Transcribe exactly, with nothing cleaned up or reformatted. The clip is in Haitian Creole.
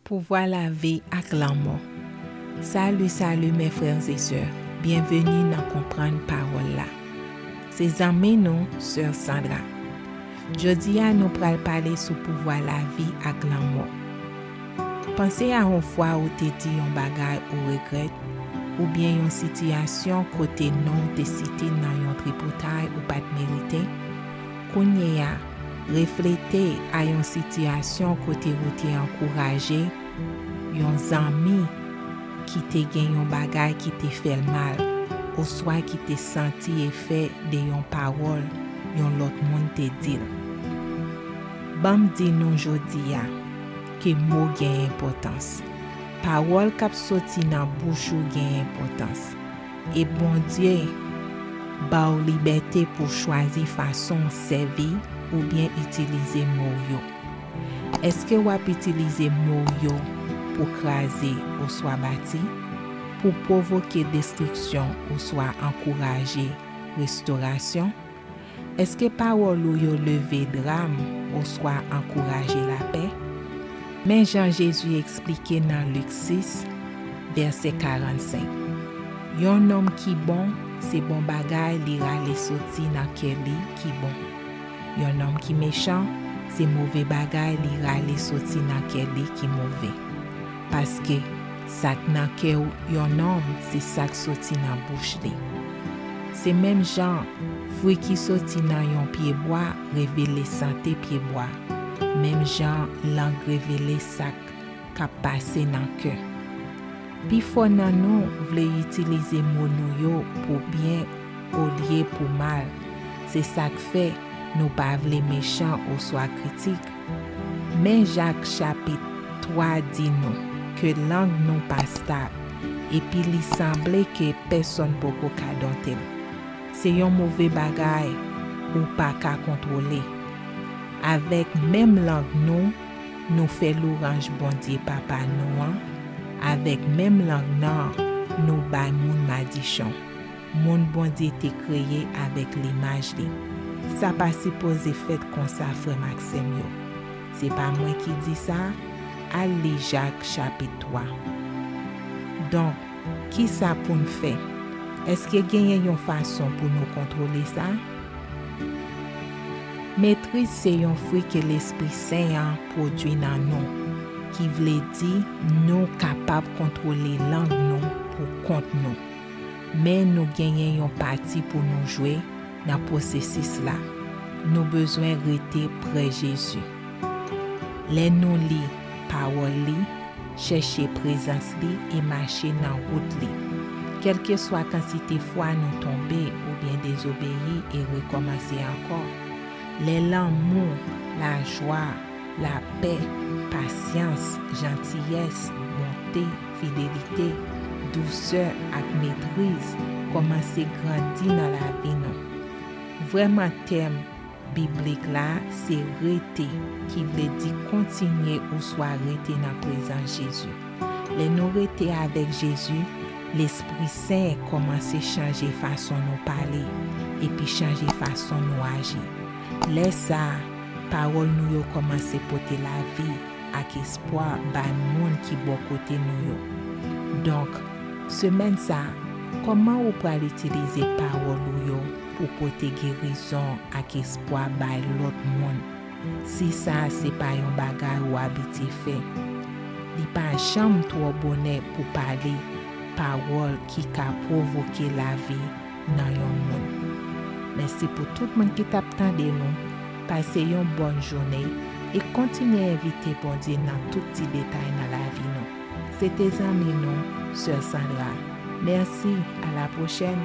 Pouvwa lavi ak lanmò. Salut, salut mes frères et sœurs. Byenveni nan Konprann Pawòl la. Se zanmi nou, Sè Sandra. Jodi a, nou pral pale sou pouvwa lavi ak lanmò. Panse a yon fwa ou te di yon bagay ou regrèt, oubyen yon sitiyasyon kote non w te site nan yon tripotay ou pa t merite. Kounye a, reflete a yon sitiyasyon kote ou te ankouraje yon zanmi ki te gen yon bagay ki te fè l mal, oswa ki te santi efè de yon pawòl yon lòt moun te di l. Ban m di nou jodi a ke mo gen enpòtans. Pawòl k ap soti nan bouch ou gen enpòtans. E Bondye ba w libète pou w chwazi fason w sèvi oubyen itilize mo w yo. Èske w ap itilize mo w yo pou kraze oswa bati, pou pwovoke destriksyon oswa ankouraje restorasyon? Èske pawòl ou yo leve dram oswa ankouraje lapè? Men jan Jezi eksplike nan Lik sis, vèsè karannsenk. Yon nonm ki bon, se bon bagay li rale soti nan kè li ki bon. Yon nonm ki mechan, se move bagay li rale soti nan kè li ki move. Paske sa k nan kè yon nonm, se sa k soti nan bouch li. Se menm jan fwi ki soti nan yon pyebwa revele sante pyebwa, menm jan lang revele sa k ap pase nan kè. Pifò nan nou vle itilize mo nou yo pou byen olye pou mal. Se sa k fè nou pa vle mechan oswa kritik. Men Jak chapit twa di nou ke lang nou pa stab, epi li sanble ke pèsonn poko ka donte l. Se yon move bagay ou pa ka kontwole. Avèk menm lang nou, nou fè lwanj Bondye Papa nou an, avèk menm lang nan, nou bay moun madichon. Moun Bondye te kreye avèk limaj li. Sa pa sipoze fèt konsa, frè m ak sè m yo. Se pa mwen ki di sa, al li Jak chapit twa. Donk, kisa pou n fè? Èske genyen yon fason pou nou kontwole sa? Metriz se yon fwi ke Lespri Sen an pwodui nan nou, ki vle di nou kapab kontwole lang nou pou kont nou. Men nou genyen yon pati pou nou jwe nan pwosesis la. Nou bezwen rete pre Jezi. Lè nou li pawòl li, chèche prezans li e mache nan wout li. Kèlkeswa kantite fwa nou tonbe oubyen dezobeyi e rekòmanse ankò, lè lanmou, lajwa, lapè, pasyans, jantiyès, bonte, fidelite, dousè ak metriz kòmanse grandi nan lavi nou. Vrèman, tèm biblik la se rete, ki vle di kontinye oswa rete nan prezans Jezi. Lè nou rete avèk Jezi, Lespri Sen kòmanse chanje fason nou pale epi chanje fason nou aji. Lè sa a, pawòl nou yo kòmanse pote lavi ak espwa bay moun ki bò kote nou yo. Donk, semèn sa a, kòman ou pral itilize pawòl ou yo pou pote gerizon ak espwa bay lòt moun? Si sa se pa yon bagay ou abitye fè, li pa janm twò bonè pou pale pawòl ki ka pwovoke lavi nan yon moun. Mèsi pou tout moun ki t ap tande nou. Pase yon bòn jounen e kontinye envite Bondye nan tout ti detay nan lavi nou. Se te zanmi nou, Sè Sandra. Mèsi, a la pwochèn.